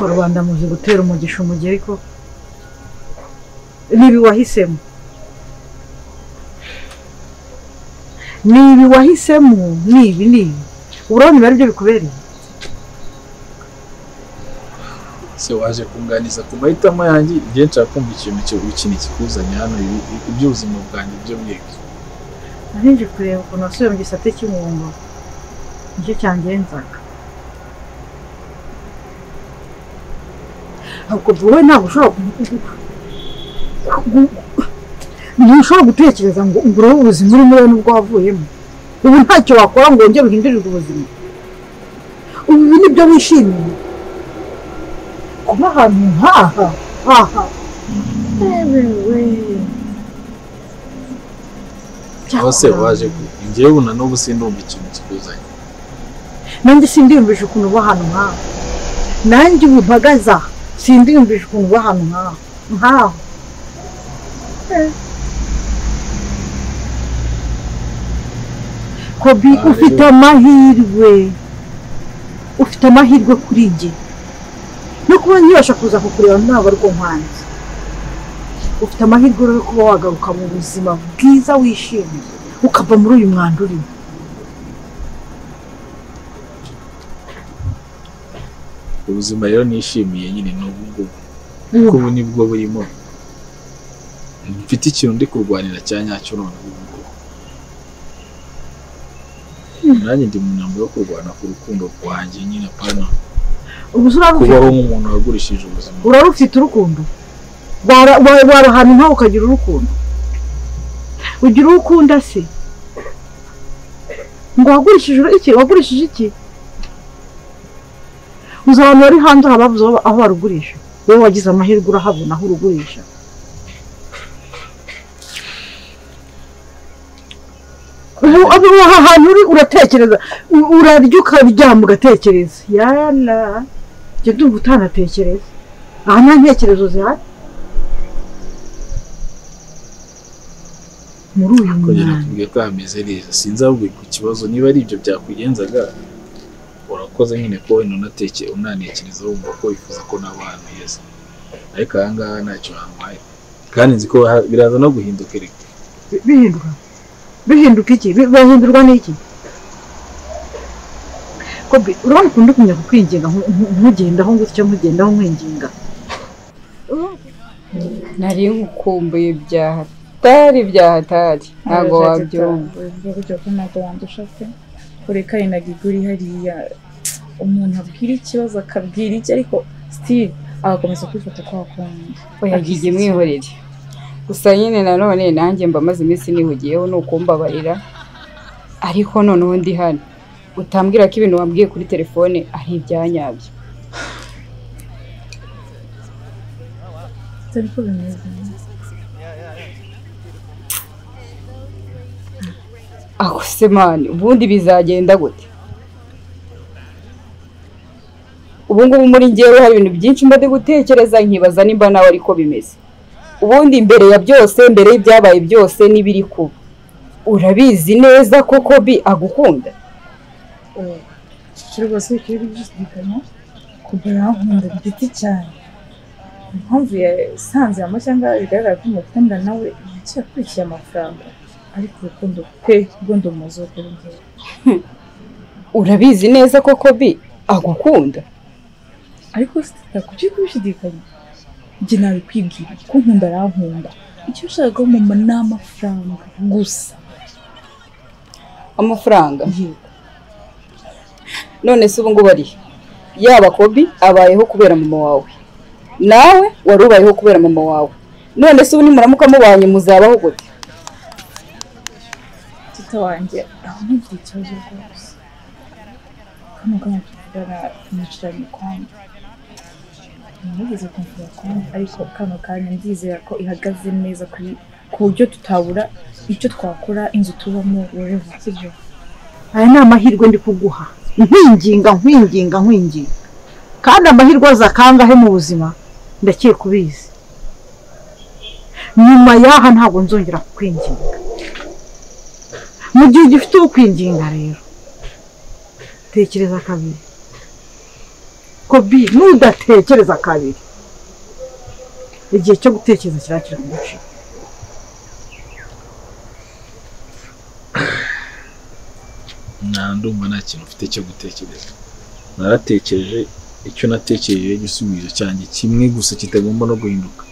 Rubanda muzi gutera umugisha umugeri ko nibi wahisemo. Nibi wahisemo nibi nibi. Urabona bari byo bikubereye. Se waje kunganiza ku mahitamo yanjye igihe nshaka kumva ikintu cyo kikuzanye hano iby'ubuzima bwanjye byo mwebwe. Narinje kureba ukuntu wasubiye mu gisate cy'umwungo. Nicyo cyangenzaga. Ahubwo wowe ntabwo ushobora gutekereza ngo urebe ubuzima urimo urebe n'ubwo wavuyemo. Ubu ntacyo wakora ngo wongere uhindurirwe ubuzima. Ubu ibi nibyo wishimiye. Kuba ahantu nk'aha aha. Ewe. Aho se waje njyewe na n'ubu sindumva ikintu kikuzanye. Nanjye sindiyumvisha ukuntu uba ahantu nk'aha. Nanjye ubu mpagaze aha sindiyumvisha ukuntu uba ahantu nk'aha. Nk'aho. Kobi ufite amahirwe. Ufite amahirwe kuri njye. No kuba nkibasha kuza kukureba ntabwo ari nkwanze. Ufite amahirwe yo kuba wagaruka mu buzima bwiza wishimiye ukava muri uyu mwanda urimo. Ubuzima rero nishimiye nyine n'ubu ngubu. Kuko ubu nibwo burimo. Mfite ikintu ndi kurwanira cya nyacyo none ubu ngubu. Nanjye ndi mu ntambwe yo kurwana ku rukundo rwanjye nyine apana. Kubaho nk'umuntu wagurishije ubuzima. Urarufite urukundo? Wara ahantu nkaho ukagira urukundo. Ugira uwo ukunda se? Ngo wagurishije iki? Wagurishije iki? Uzi abantu bari hanze aha babuze aho barugurisha. Wowe wagize amahirwe urahabona aho urugurisha. Ubu aha hantu uri uratekereza, urarya ukaryama ugatekereza. Yala, njye ndumva utanatekereza. Aha nta ntekerezo zihari. Muri uyu Kongera mwanya. nakubwiye ko hameze neza. Sinzi ahubwo ku kibazo niba ari ibyo byakugenzaga. Urakoze nyine ko wenda unanekereza wumva ko wifuza ko naba ahantu heza. Ariko aha ngaha ntacyo hantwaye. Kandi nzi ko biraza no guhinduka erega. Bihinduka. Bihinduka iki? Bahindurwa n'iki? Kobi, urabona ukuntu kumenya kukwinginga nkugendaho gutya nkugendaho nkwinginga. Nari nkukumbuye bya hatari bya hatari ntabwo wabyumva. Uvuga gutyo ko ntabwo wandusha pe. Ureka inaga uri hariya umuntu abwira ikibazo akabwira iki ariko still agakomeza kwifata ko akunda. Oya Gigi mwihorere. Gusa nyine nanone nanjye mba maze iminsi nihugiyeho ni ukumbabarira, ariko noneho ndi hano utambwira ko ibintu wambwiye kuri telefone ari ibyanyabyo. Dore ko bimeze. Ako se man, ubundi bizagenda gute? Ubu ngubu muri njyewe hari ibintu byinshi mba ndi gutekereza nkibaza nimba nawe ariko bimeze. Ubundi mbere ya byose, mbere y'ibyabaye byose n'ibiri kuba, urabizi neza ko Kobi agukunda? Cyo rwose kiri gushidikanya kuba yankunda giti cyane. Impamvu yasanze mama cyangwa bigaragara ko mukunda nawe ntacyo yakurikiye amafaranga ariko urukundo pe rwo ndumuzi kuri njyewe. Urabizi neza ko Kobi agukunda? Ariko sita kuki kubishidikanya? Njye nabikwibwira ko nkunda arankunda. Icyo ushaka mama ni amafaranga gusa. Amafaranga? Yego. None se ubu ngubu ari yaba Kobi abayeho kubera mama wawe, nawe wari ubayeho kubera mama wawe, none se ubu nimuramuka mubanye muzabaho gute? Tita wanjye aho ntugire ikibazo rwose. Kano kanya tuvugana nicaranye konti. Nigeze kumvira konti ariko kano kanya ndizera ko ihagaze neza kuri ku buryo tutabura icyo twakora inzu tubamo whatever sibyo. Aya ni amahirwe ndi kuguha. Nkwinginga nkwinginga nkwinginga. Kandi amahirwe aza kangahe mu buzima ndakeka ubizi. Nyuma y'aha ntabwo nzongera kukwinginga. Mu gihe ugifite ukwinginga rero tekereza kabiri. Kobi nudatekereza kabiri igihe cyo gutekereza kirakira kugucika. Ndumva nta kintu mfite cyo gutekereza. Naratekereje icyo natekereje igisubizo cyanjye kimwe gusa kitagomba no guhinduka.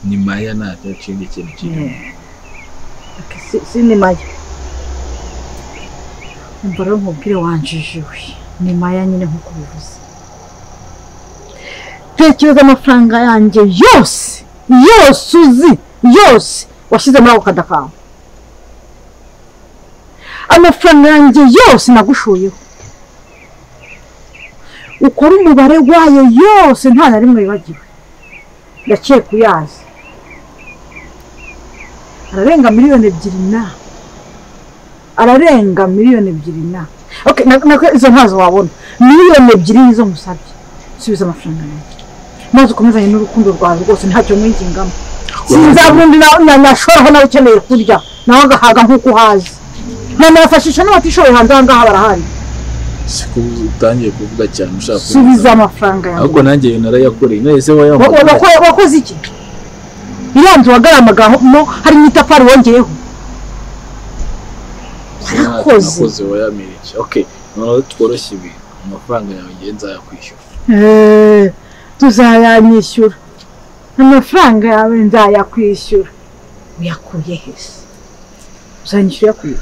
Ni Maya nta kindi kintu kirimo. Si ni Maya. Umva rero nkubwire wanjijiwe. Ni Maya nyine nkuko bivuze. Tekereza amafaranga yanjye yose yose uzi yose washyize muri ako kada kawe. Amafaranga yanjye yose nagushuyeho. Ukora umubare wayo yose nta na rimwe wibagiwe. Ndakeka uyazi. Ararenga 2 miliyoni na. Ararenga 2 miliyoni na. Okay, izo ntazo wabona. 2 miliyoni nizo musabye. Subiza amafaranga yanjye. Maze ukomezanye n'urukundo rwawe rwose ntacyo mwingingamo. Sinzabundi nashoraho nawe ukeneye kurya. Nawe agahaga nk'uko uhazi. Nanafashisha n'abatishoboye hanze aha ngaha barahari. Siko utangiye kuvuga cyane ushaka Subiza amafaranga yanjye. Ahubwo nanjye narayakoreye. Nahise wayampa. Wakoze iki? Iriya nzu wagaramagamo hari n'itafari wongeyeho. Warakoze. Nakoze wayamirike. Okay, noneho tworoshye ibintu. Amafaranga yawe ngiye nzayakwishyura. Tuzayanyishyura. Amafaranga yawe nzayakwishyura. Uyakuye he se? Uzanyishyura uyakuye?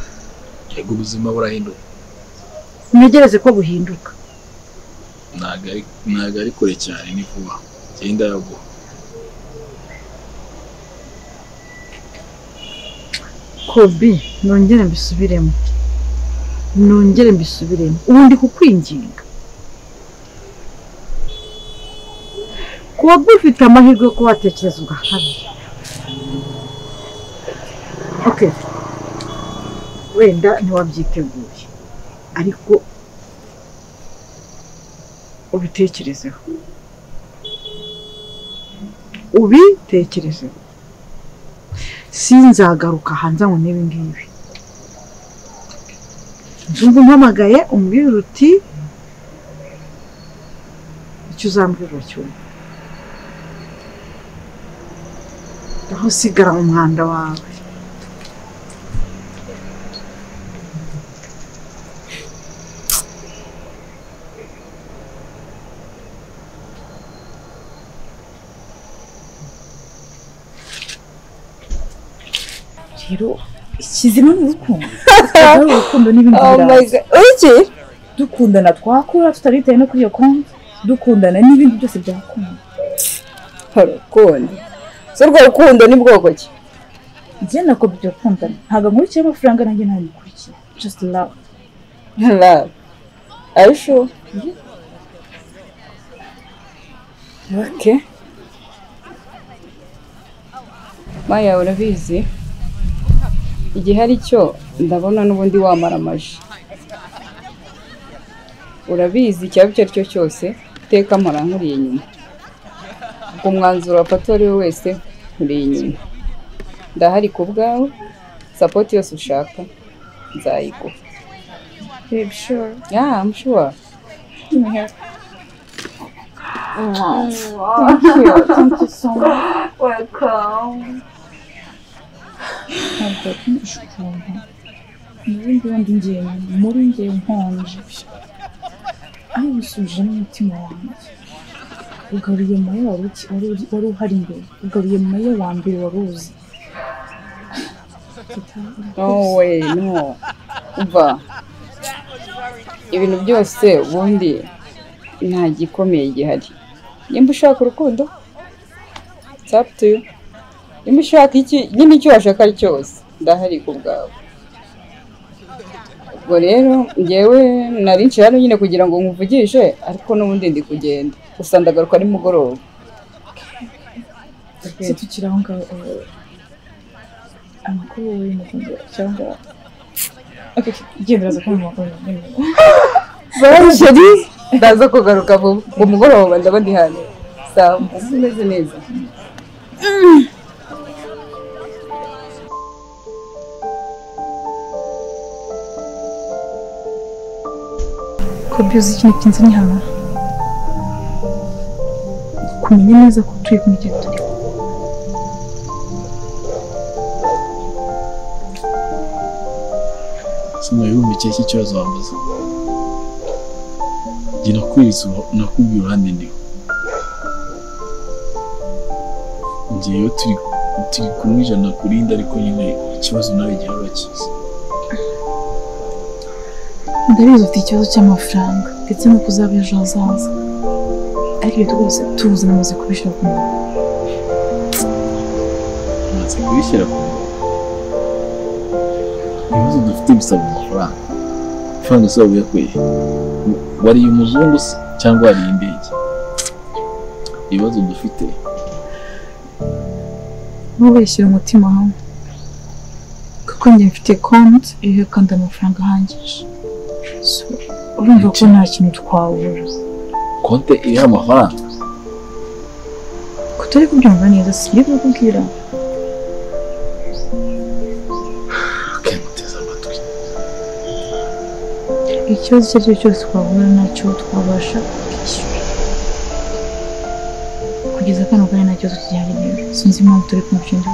Yego ubuzima burahinduka. Ntegereze ko buhinduka. Ntabwo ari kure cyane ni vuba. Genda yaguha. Kobi, nongere mbisubiremo. Nongere mbisubiremo. Ubu ndi kukwinginga. Kobi ufite amahirwe yo kuba watekereza ubwa kabiri. Okay. Wenda ntiwabyiteguye. Ariko ubitekerezeho. Ubitekerezeho. Sinzagaruka hanze ngo nibi ngibi. Nzumva umpamagaye umbwira uti icyo uzambwira uracyumva. Aho usigara mu mwanda wawe. Rero ikizima ni urukundo. Ari urukundo n'ibindi biraza. Iki? Dukundana twakura tutaritaye no kuri iyo konti, dukundana n'ibindi byose byakunda. Urukundo. So urwo rukundo ni bwoko ki? Njye nako byakundana. Ntabwo nkurikiye amafaranga nanjye ntabikurikiye. Just love. Love. Are you sure? Yeah. Okay. Maya urabizi igihe ari cyo ndabona n'ubundi wamara amaji. Urabizi icyaba icyo ari cyo cyose iteka mpora nkuriye inyuma. Ubwo umwanzuro wafata uwo ari we wese nkuriye inyuma. Ndahari ku bwawe, support yose ushaka nzayiguha. Babe, sure. Yeah, I'm sure. Give me here. Thank you. Thank you so much. Welcome. Ntabwo ukuntu n'ubundi wundi ngiye muri ngiye nkonje ariko usubijemo umutima wanjye ugaruye Maya wari uhari imbere ugaruye Maya wa mbere wari uzi. No way, no. Umva ibintu byose ubundi nta gikomeye gihari. Nimba ushaka urukundo, it's up to you. Nimba ushaka iki nyine icyo washaka ari cyose ndahari ku bwawe. Ubwo rero njyewe nari nciye hano nyine kugira ngo nkuvugishe ariko n'ubundi ndi kugenda gusa ndagaruka nimugoroba. Se tukiri aho ngaho amakuru y'umukunzi wawe cyangwa okay, genda uraza kumva amakuru. Bye chérie, ndaza kugaruka vuba ngo mugoroba ndaba ndi hano. Sawa, umeze neza. Kobi uzi ikintu kinzanye hano? Kumenya neza ko turi kumwe igihe turi kumwe. Sinabibumva ikihe cy'ikibazo wambaza. Njye nakweretse nakubwiye uruhande ndiho. Njyewe turi kumwe 100 ku rindi, ariko nyine ikibazo nawe igihe urakizi. Ndabizi ufite ikibazo cy'amafaranga ndetse no kuzaba ejo hazaza, ariko ibyo rwose tuzi namaze kubishyira ku murongo. Umaze kubishyira ku murongo? Ibibazo dufite bisaba amafaranga. Amafaranga se waba uyakuye? Wariye umuzungu se cyangwa wariye indege? Ibibazo dufite ntubeshyire umutima hamwe, kuko njye mfite konti iriho kandi amafaranga ahagije. Urumva ko nta kintu twabura. Konti iriho amafaranga? Kutari kubyumva neza si ibyo kukubwira. Nguteze amatwi. Ikibazo icyo ari cyo cyose twahura nacyo twabasha kwishyura. Kugeza kano kanya nta kibazo kijyanye rero, sinzi impamvu turi kumva.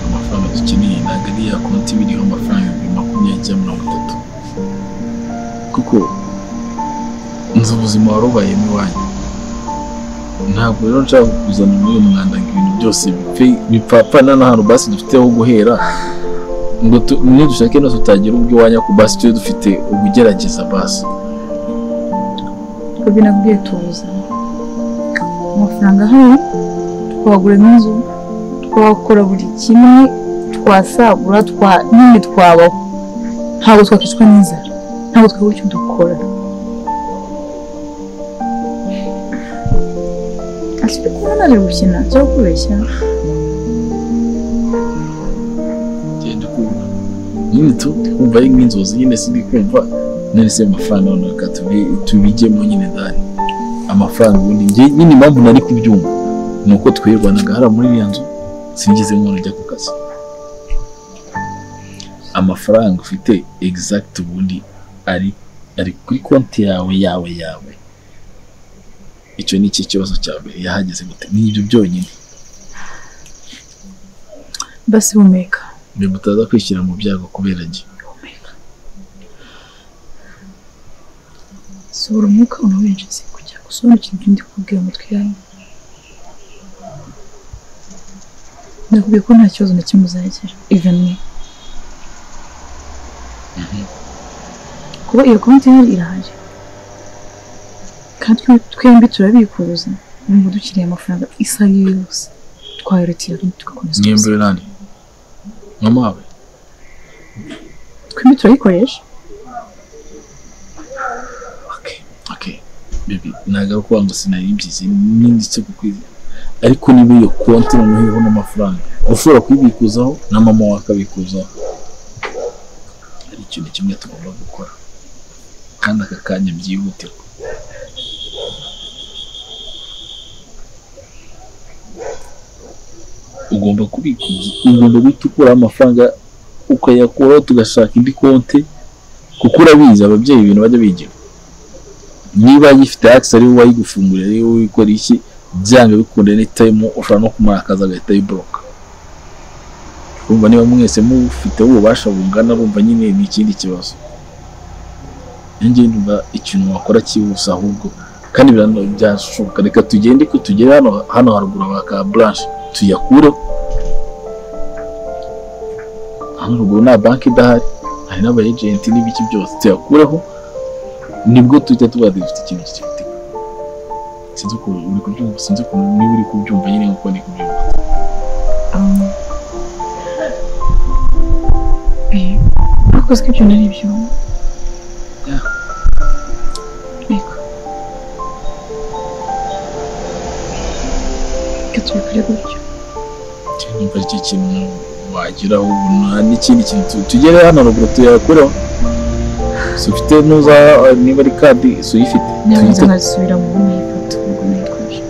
Amafaranga dukeneye ntabwo ari ya konti iba iriho amafaranga 20,000 cyangwa 30, kuko nzi ubuzima wari ubayemo iwanyu. Ntabwo rero nshaka kuzana muri uyu mwanda ngo ibintu byose bipfapfana n'ahantu basi dufite ho guhera, ngo nidushake no tutagira ubwo iwanyu ku basi tube dufite ubugerageza basi. Ubwo nakubwiye tuza amafaranga ahari, twaguramo inzu, twakora buri kimwe, twasagura, nyine twabaho. Ntabwo twakicwa n'inzara, ntabwo twabura icyo dukora. Ese kubona naje gukina cyangwa kubeshya? Genda kumva nyine kumva ari nk'inzozi nyine, sindi kumva none se amafaranga none reka tubijyemo nyine ndani. Amafaranga ubundi njye nyine impamvu nari kubyumva ni uko twirwanaga hariya muri iriya nzu, sinigeze nkora njya ku kazi. Amafaranga ufite exact ubundi ari kuri konti yawe yawe yawe. Icyo ni iki kibazo cya mbere yahageze gute? Ni ibyo byonyine. Basi humeka. Mbe mutaza kwishyira mu byago kubera njye. Humeka. Sohora umwuka unawinjize kugira ngo usobanukirwe ibyo ndi kukubwira mu matwi yawe. Ndakubwiye ko nta kibazo na kimwe uzagira, even me. Kuba iyo konti ihari irahari, kandi twembi turabikuza. Niba dukeneye amafaranga isaha iyo yose twayorotira tugakomeza. Mwembi nani? Mama wawe? Twembi turayikoresha. Okay. Baby, ntabwo kuba ngo sinari mbyize n'inditse kukwiza, ariko niba iyo konti noneho iriho n'amafaranga ushobora kuyibikuzaho na mama wawe akabikuzaho, hari ikintu kimwe tugomba gukora kandi aka kanya byihutirwa. Ugomba kubikuza, ugomba guhita ukuraho amafaranga ukayakuraho tugashaka indi konti, kuko urabizi ababyeyi ibintu bajya bigira. Niba yifite access ari wowe wayigufungurira, ari wowe ukora iki, byanga bikunda anytime ushobora no kumurakaza agahita ayibloka. Urumva niba mwese mufite ububasha bungana, urumva nyine ni ikindi kibazo. Njye ndumva ikintu wakora cyihuse ahubwo, kandi byashoboka. Reka tugende ko tugere hano haruguru baka branch tuyakureho. Hano ruguru nta banki idahari, hari n'aba agent n'ibiki byose, tuyakureho nibwo tujya tuba dufite ikintu gifatika. Sinzi ukuntu uri kubyumva, sinzi ukuntu niba uri kubyumva nyine nkuko ndi kubyumva. Ariko siko ibyo nari byo. Yego. Reka tubikore gutyo. Numva ari cyo kintu wageraho ubu n'ikindi kintu tugere hano ruguru tuyakureho. Si ufite nuza niba ari kadi si uyifite? Nyabanza nkazisubira mu bundi ifoto ubwo nayikoresha.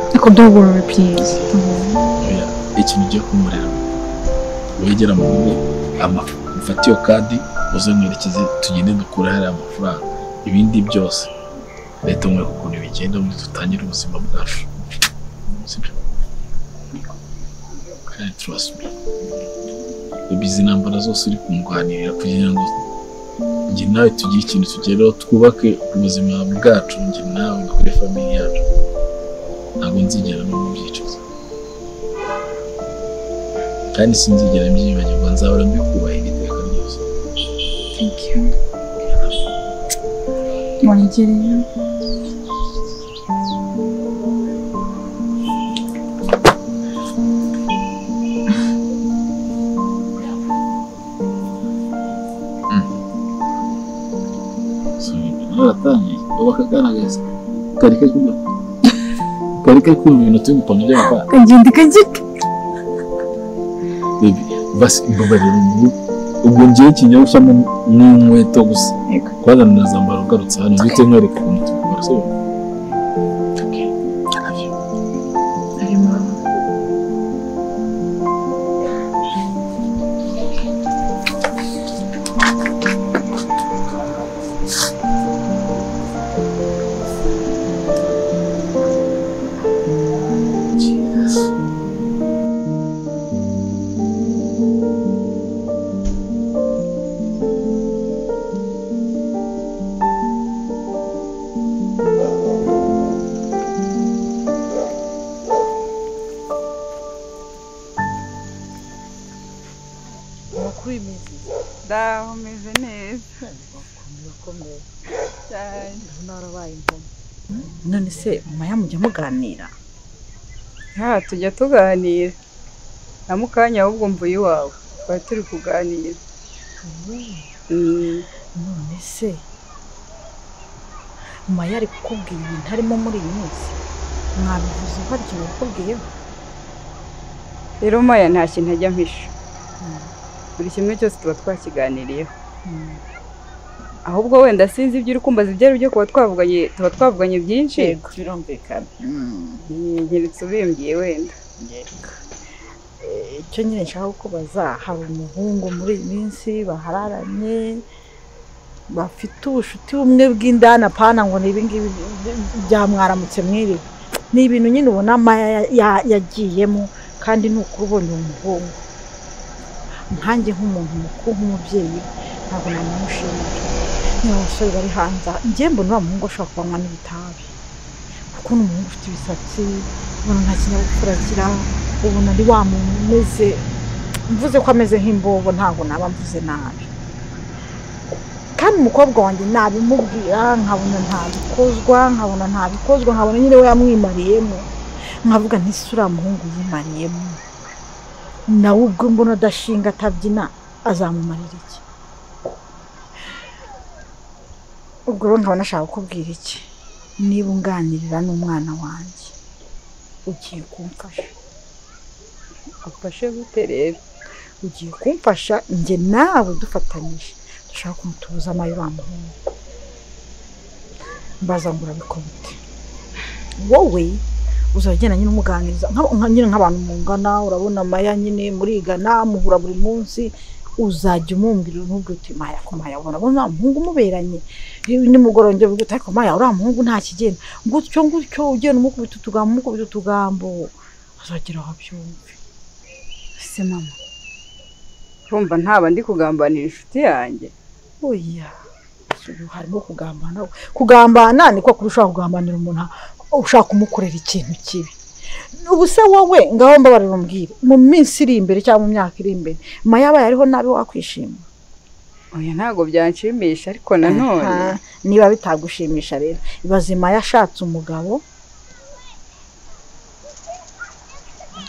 Ariko don't worry please. Ikintu ugiye kunkorera, wegera mu rugo ufate iyo kadi uze mwerekeze tugende dukure hariya amafaranga, ibindi byose Leta mwe ukuntu bigenda muri tutangire ubuzima bwacu. Sibyo? Kandi trust me. Izi ntambara zose uri kundwanirira kugira ngo njye nawe tugire ikintu tugereho, twubake ubuzima bwacu njye nawe kuri family yacu. Ntabwo nzigera no mubyicuza. Kandi sinzigera mbyibagirwa, nzahora mbikubahira iteka ryose. Thank you. Wanyegereye. Bakagaragaza kareka kumva ibintu turi gupanga by'amafaranga. Kagenda kagenda. Baby, basi mbabarira ubwo ngiye ikinyobwa ushyiramo n'inkweto gusa. Kwanza nazambara ugarutse hano uhite nkwereka ukuntu tubikora, sibyo? Okay, I love you. Love you, mama. Ndaho meze neza. Cyane. None se mama mujya muganira? Ha, tujya tuganira. Na mukanya ahubwo mvuye iwawe twari turi kuganira. None se mama yari kukubwira ibintu harimo muri iyi minsi? Mwabivuze hari ikintu yakubwiyeho? Rero Maya nta kintu ajya ampisha. Buri kimwe cyose tuba twakiganiriyeho. Ahubwo wenda sinzi ibyo uri kumbaza ibyo ari byo kuba twavuganye, tuba twavuganye byinshi. Yego, birumvikana. Nkeretse ubimbwiye wenda. Yego. Icyo nyine nshaka kukubaza, hari umuhungu muri iyi minsi bahararanye bafite ubushuti bumwe bw'indana, pana ngo ni ibi ngibi byamwaramutse mwiriwe. Ni ibintu nyine ubona Maya yagiyemo, kandi ni ukuri ubonye umuhungu. Nkanjye nk'umuntu mukuru nk'umubyeyi ntabwo namushimira. Niba abasore bari hanze, njye mbona uriya muhungu ashobora kubanywa n'ibitabi, kuko ni umuhungu ufite ibisatsi, ubona nta kinyabupfura agira, ubona ari wa muntu umeze, mvuze ko ameze nk'imbobo ntabwo naba mvuze nabi. Kandi umukobwa wanjye nabimubwira nkabona ntabikozwa, nkabona ntabikozwa, nkabona nyine we yamwimariyemo, nkavuga nti se uriya muhungu yimariyemo, nawe ubwo mbona adashinga atabyina azamumarira iki? Ubwo rero nkaba nashaka kukubwira iki, niba unganirira n'umwana wanjye ugiye kumfasha. Ufashe gute rero? Ugiye kumfasha njye nawe dufatanyije, dushaka kumutubuza amayo uriya muhungu. Mbaza ngo urabikora ute? Wowe uzagenda nyine umuganiriza nyine nk'abantu mungana, urabona Maya nyine murigana muhura buri munsi, uzajya umumbwira umubwira uti Maya ko Maya ubona uriya muhungu umuberanye, nimugoroba njye uvuga uti ariko Maya uriya muhungu nta kigenda, gutyo gutyo ugenda umukubita utugambo umukubita utugambo, azagera aho abyumve. Ese mama, urumva ntaba ndi kugambanira inshuti yanjye? Oya, harimo kugambana. Kugambana niko kurushaho kugambanira umuntu ushaka kumukorera ikintu kibi. Ubu se wowe ngaho mbabarira umbwire, mu minsi iri imbere cyangwa mu myaka iri imbere, Maya yabaye ariho nabi wakwishima? Oya, ntabwo byanshimisha, ariko nanone niba bitagushimisha rero, ibaze Maya ashatse umugabo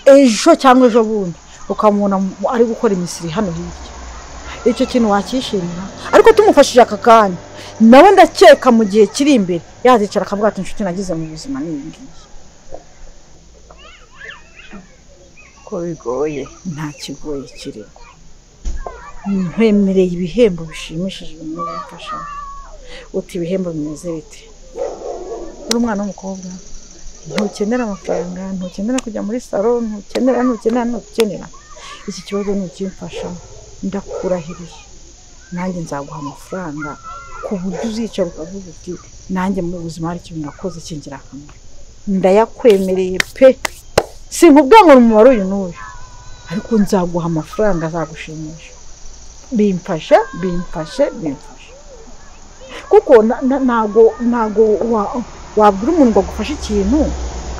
ejo cyangwa ejo bundi ukamubona ari gukora imisiri hano hirya, icyo kintu wakishimira? Ariko tumufashije aka kanya, nawe ndakeka mu gihe kiri imbere yazicara akavuga ati inshuti nagize mu buzima ni iyi ngiyi. Ko bigoye? Nta kigoye kirimo. Nkwemereye ibihembo bishimishije bimufasha. Uti ibihembo bimeze bite? Uri umwana w'umukobwa, ntukenera amafaranga, ntukenera kujya muri salo, ntukenera ntukenera ntukenera. Iki kibazo ntukimfasha, ndakurahiriye nanjye nzaguha amafaranga Ku buryo uzicara ukavuga uti nanjye mu buzima hari ikintu nakoze cy'ingirakamaro. Ndayakwemereye pe, sinkubwira ngo umubare uyu n'uyu, ariko nzaguha amafaranga azagushimisha. Bimfashe bimfashe bimfashe, kuko ntago wabwira umuntu ngo agufashe ikintu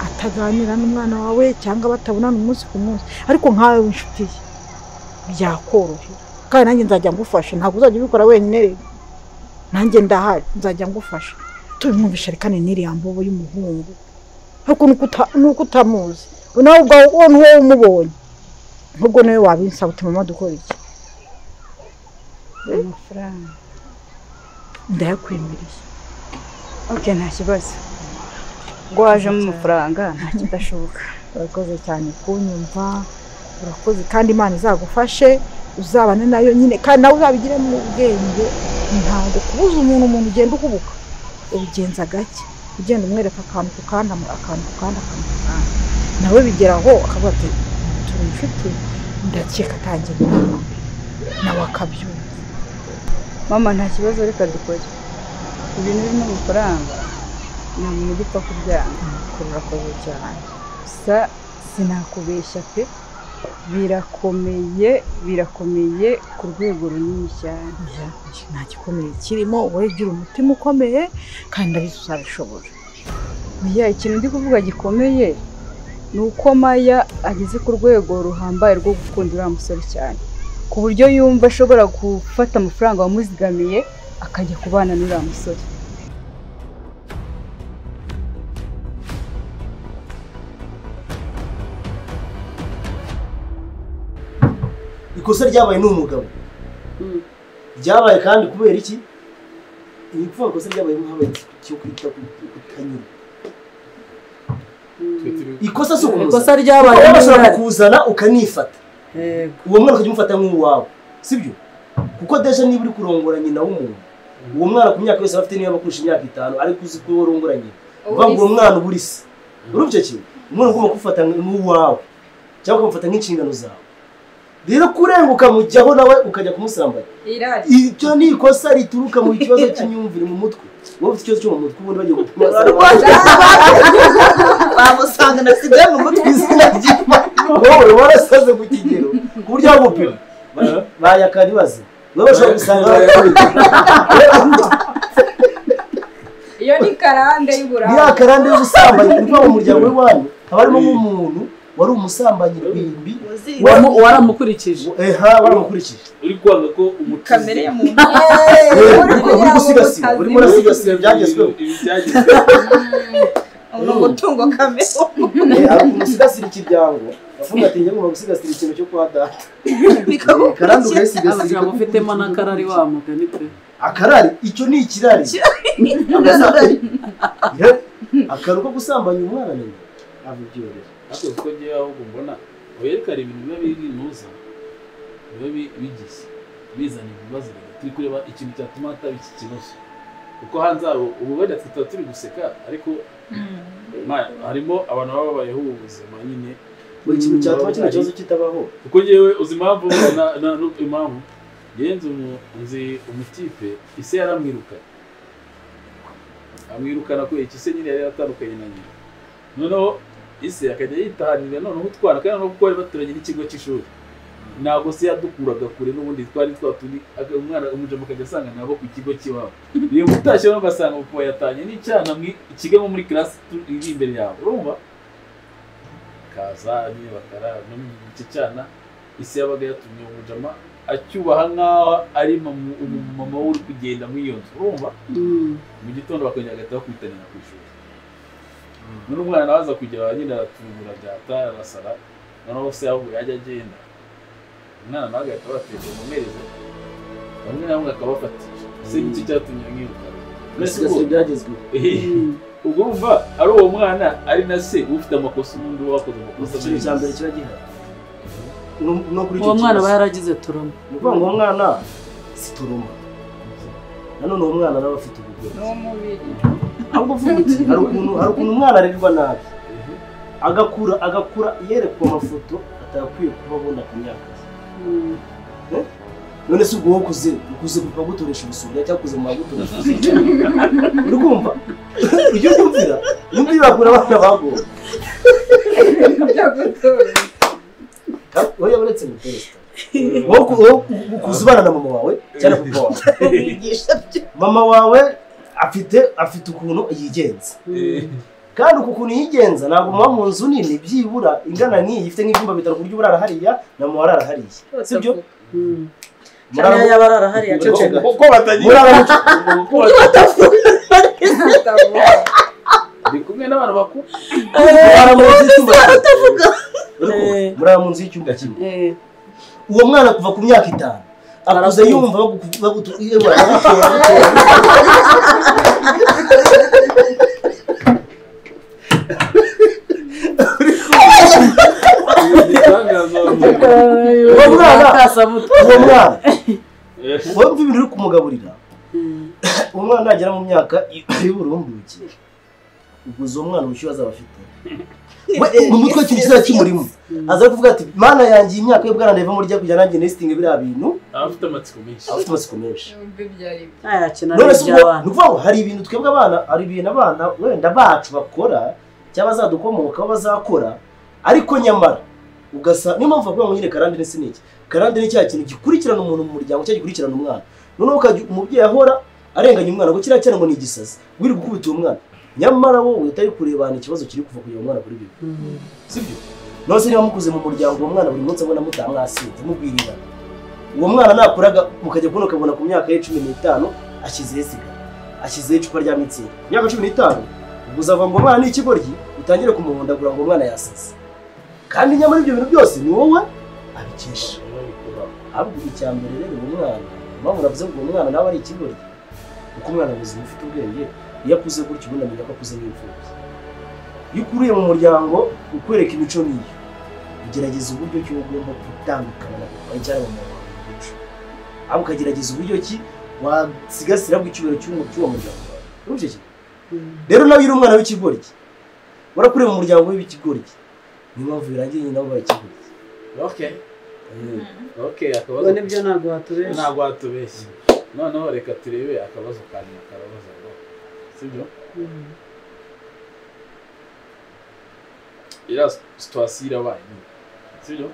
ataganira n'umwana wawe cyangwa batabonana umunsi ku munsi, ariko nkawe w'inshuti ye byakorohera. Kandi nanjye nzajya ngufasha, ntabwo uzajya ubikora wenyine rero, nanjye ndahari nzajya ngufasha. Tubimwumvisha reka ni n'iriya mbobo y'umuhungu, ariko nuko utamuzi nawe ubwawe wowe umubonye, ahubwo nawe wabinsaba uti mama dukora iki? Amafaranga ndayakwemereye. Okay, nta kibazo, ngo wajemo amafaranga nta kidashoboka. Urakoze cyane kunyumva, urakoze kandi Imana izagufashe, uzabane nayo nyine kandi nawe uzabigire mu bwenge. Ntabwo kubuza umuntu ugenda uhubuka, ubigenza gake, ugenda umwereka akantu ku kandi, akantu ku kandi, akantu ku kandi, nawe bigeraho akavuga ati turi inshuti, ndakeka atangira inama mbi, nawe akabyumva. Mama nta kibazo, reka dukore ibintu birimo amafaranga, nta muntu ugipfa kubyanga. Urakoze cyane. Gusa sinakubeshya pe, birakomeye birakomeye ku rwego runini cyane. Nta gikomeye kirimo, wowe gira umutima ukomeye kandi ndabizi uzabishobora. Oya, ikintu ndi kuvuga gikomeye ni uko Maya ageze ku rwego ruhambaye rwo gukunda uriya musore cyane, ku buryo yumva ashobora gufata amafaranga wamuzigamiye akajya kubana n'uriya musore. Ikosa ryabaye ni umugabo ryabaye, kandi kubera iki? Ni ukuvuga ikosa ryabaye habaye cyo kwita kutanyura. Ikosa si ukumuza, ikosa ryabaye bashobora kukuzana ukanifata, uwo mwana ukajya umufata nk'uwawe, sibyo? Kuko deje niba uri kurongora nyina w'umuntu, uwo mwana ku myaka yose afite niba abakurusha imyaka 5, ariko uzi ko urongora nyina, uvuga ngo uwo mwana uba uri se. Urumva icyo kintu? Umwana ugomba kumufata nk'uwawe cyangwa ukamufata nk'inshingano zawe. Rero kurenguka mujyaho nawe ukajya kumusambanya, icyo ni ikosa rituruka mu kibazo cy'imyumvire mu mutwe. Wowe ufite ikibazo cyo mu mutwe, ubundi bagiye gupima bamusanga na sida mu mutwe. Izina ry'Imana, wowe warasaze ku kigero ku buryo bagupima bayakaribaza, wowe bashobora gusanga iyo ni karande y'uburanga, ni karande y'ubusambanyi. Ni mu muryango w'iwanyu haba harimo nk'umuntu wari umusambanyi rwimbi, waramukurikije. Eha, waramukurikije. Uri kwanga ko umutuzi kamere ya muntu uri gusigasira, urimo urasigasira ibyagezweho. Ni umutungo kamere. Hari umusigasira ikiryango, avuga ati njye ngomba gusigasira ikintu cyo kwa data. Karande ukayisigasira, ufitemo n'akarari wa mugani pe. Akarari icyo ni ikirari. Akaru ko gusambanya umwana nyina avubyoroshye. Ariko kuko ngewe ahubwo mbona werekana ibintu biba biri biba bigize bizana ibibazo, turi kureba ikintu cyatuma hataba iki kibazo, kuko hanze aho ubu wenda tutaba turi guseka, ariko harimo abantu baba babayeho ubu buzima nyine. Buri kintu cyatuma kino kibazo kitabaho, kuko ngewe uzi impamvu impamvu ngewe nzi umutipe ise yaramwirukanye, amwirukana kubera iki? Se nyine yari yaratandukanye na nyina, noneho ise akajya yitahanira noneho utwana, kandi noneho kuko bari baturanye n'ikigo cy'ishuri, ntabwo se yadukuraga kure, n'ubundi twari twaturi umwana umujama akajya asanga nabo ku kigo cy'iwabo. Iyo mutashye rero ugasanga papa yatanye n'icyana ikiga nko muri class iri imbere yawe, urumva kaza nyine bakara icyo cyana ise yabaga yatumye umujama acyubaha nk'aho ari umumama uri kugenda muri iyo nzu, urumva mu gitondo bakongera agahita bakwitanira ku ishuri. None umwana nawe aza kugera nyine aratubura byata arasara, noneho se ahubwo yajya agenda umwana nawe agahita abateka umumereze, bamwe na bamwe akabafatisha. Se nicyo cyatumye mwirukana. Gusigasira ibyagezweho. Ubwo urumva ari uwo mwana ari na se ufite amakosa, ubundi wakoze amakosa. Ikintu cya mbere kiba gihari no kuri icyo uwo mwana kibazo. Aba yaragize turoma. Ni ukuvuga ngo uwo mwana si turoma, nanone uwo mwana nawe afite ubugoryi n'umubiri. Ahubwo uvuga uti hari ukuntu umwana arerwa nabi, agakura yerekwa amafoto atagakwiye kuba abona ku myaka ye. None se ubwo wowe ukuze papa gutoresha ubusura cyangwa ukuze mama gutoresha ubusura. Uri kumva? Ujye unyumvira. Nyumvira bakura abana bagowe. Oya uretse gutoresha. Wowe ukuze ubana na mama wawe cyangwa papa wawe. Mama wawe afite ukuntu yigenza. Kandi uku kuntu yigenza ntabwo muba mu nzu nini byibura ingana nk'iyi ifite nk'ibyumba bitanu ku buryo urara hariya na mama arara hariya. Sibyo? Cyane yabarara hariya ceceka. Uko batagiye. Ndi kumwe n'abantu bakuru. Murara mu nzu y'icyumba kimwe. Uwo mwana kuva ku myaka 5 akuze yumva bagutuyewa. Uwo mwana wumva ibintu uri kumugaburira. Uwo mwana nagera mu myaka y'uburumbuke ubwo uwo mwana ubushyuhe azaba afite mu mutwe ikintu kizaba kimurimo aza kuvuga ati mana yanjye imyaka y'ubwana ndeva murya kujya nanjye nesting biriya bintu. Afite amatsiko menshi. Afite amatsiko menshi. None se ni ukuvuga ngo hari ibintu twebwe abana, hari ibintu abana wenda bacu bakora cyangwa bazadukomokaho bazakora, ariko nyamara ugasa niyo mpamvu bavuga ngo nyine karande ni iki? Karande ni cya kintu gikurikirana umuntu mu muryango cyangwa gikurikirana umwana. Noneho ukajya umubyeyi ahora arenganya umwana ngo kiriya cyana ngo ni igisazi, wiri gukubita uwo mwana. Nyamara wowe utari kurebana ikibazo kiri kuva kugira umwana kuri bibi. Sibyo? None niba mukuze mu muryango uwo mwana buri munsi abona mutamwasinze mugwirirana. Uwo mwana nakuraga mukajya kubona ukabona ku myaka ye 15 ashyizeho sigara, ashyizeho icupa rya mitsingi. Imyaka 15 ubwo uzava ngo umwana ni ikigoryi utangire kumuhondagura ngo umwana yasaze. Kandi nyamara ibyo bintu byose ni wowe abikesha. Ahubwo icya mbere rero uwo mwana, impamvu navuze ngo uwo mwana nawe ari ikigoryi, kuko umwana muzima ufite ubwenge iyo akuze gutyo ubundi amenya ko akuze nk'imfubyi. Iyo ukuriye mu muryango ukwereka imico n'iyo, ugerageza uburyo ki ugomba gutandukana na papa cyangwa mama wawe imico. Ahubwo ukagerageza uburyo ki wasigasira icyubahiro cy'uwo muryango wawe. Urumva iki? Rero nawe iyo uri umwana w'ikigoryi, warakuriye mu muryango w'ikigoryi, niyo mpamvu birangiye nyina wabaye ikigoryi. Okay. Okay, akabazo. Nibyo ntabwo watubeshye. Ntabwo watubeshye. Noneho reka turebe akabazo kanyu karabaza ngo sibyo? Iriya situwasiyo irabaye nyine. Sibyo?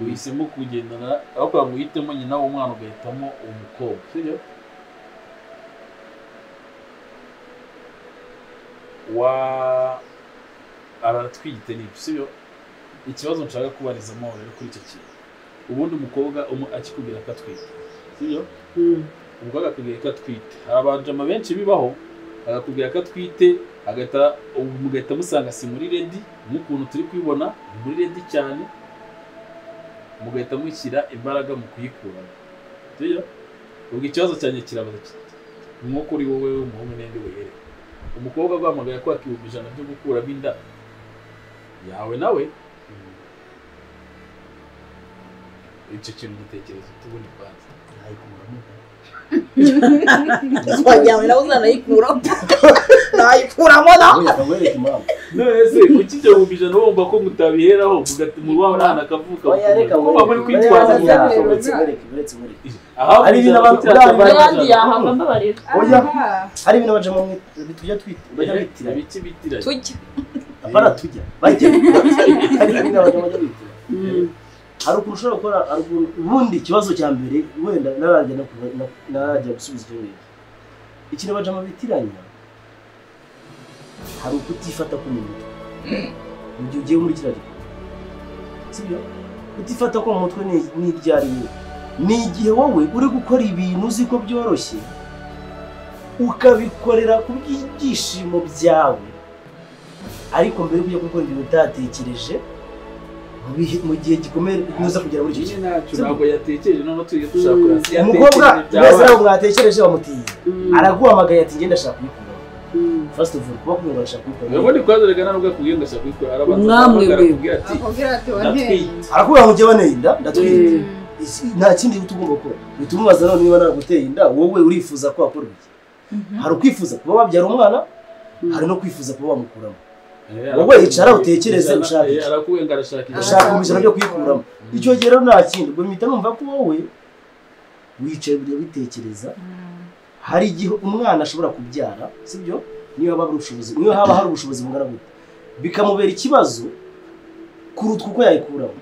Uhisemo kugendana aho kugira ngo uhitemo nyina w'umwana ugahitamo umukobwa. Sibyo? Wa aratwite nibyo, sibyo? Ikibazo nshaka kubarizamo rero kuri icyo kintu. Ubundi umukobwa akikubwira ko atwite. Sibyo? Umukobwa akakubwira ko atwite. Hari abajama benshi bibaho agakubwira ko atwite agahita mugahita musanga si muri ready nk'ukuntu turi kwibona muri ready cyane, mugahita mushyira imbaraga mu kuyikuramo. Sibyo? Ubwo ikibazo cyanjye kirabaza kiti nko kuri wowe w'umuhungu n'indi wehere. Umukobwa aguhamagaye ko 100,000 byo gukuramo inda yawe nawe icyo kintu gitekerezo tubone kwanza nayikuramo. Yawe nawe uzanayikuramo. Nayikuramo na. None se kuki ibyo 100,000 wumva ko mutabiheraho mugatuma wa mwana akavuka? Oya reka kuba muri kwitwaza uretse. Hari ibintu abantu yahamba mbabarira. Oya hari ibintu bajama tujya twita bajya bitira. Ibiki bitira? Tujya. Apana tujya. Bajya. Hari ibintu abajama bajya bitira. Hari ukuntu ushobora gukora ubundi ikibazo cya mbere wenda narajya gusubiza icyo ngicyo. Ikintu bajama bitiranya hari ukutifata ku mutwe mu gihe ugiye muri kiriya gikorwa. Sibyo? Kutifata ko mu mutwe ni iryari ni igihe wowe uri gukora ibintu uzi ko byoroshye ukabikorera ku bw'ibyishimo byawe, ariko mbere yo kujya gukora ibintu utatekereje mu gihe gikomeye muza kugera muri icyo kintu. Ntabwo yatekereje none tujye dushaka kurasi. Umukobwa wese ntabwo mwatekereje wamutiye araguhamagaye ati ngenda ashaka kuyikura. First of all kuba kumwe arashaka kuyikura. Ubundi kwanza reka ntabwo akubwiye ngo ashaka kuyikura, arabanza akubwira ati arakubwira ngo njye waneye inda ndatwite. Nta kindi tugomba gukora. Bitumubaza none niba naraguteye inda wowe urifuza ko wakora iki? Hari ukwifuza kuba wabyara umwana, hari no kwifuza kuba wamukuramo. Wowe icara utekereze ushaka iki? Arakubwira ngo arashaka ibijana byo kuyikuramo. Icyo gihe rero nta kindi, ubwo mpita numva ko wowe Wicaye buriya bitekereza. Hari igihe umwana ashobora kubyara, sibyo? Niyo haba hari ubushobozi, niyo haba hari ubushobozi bungana gute, bikamubera ikibazo kurutwa uko yayikuramo.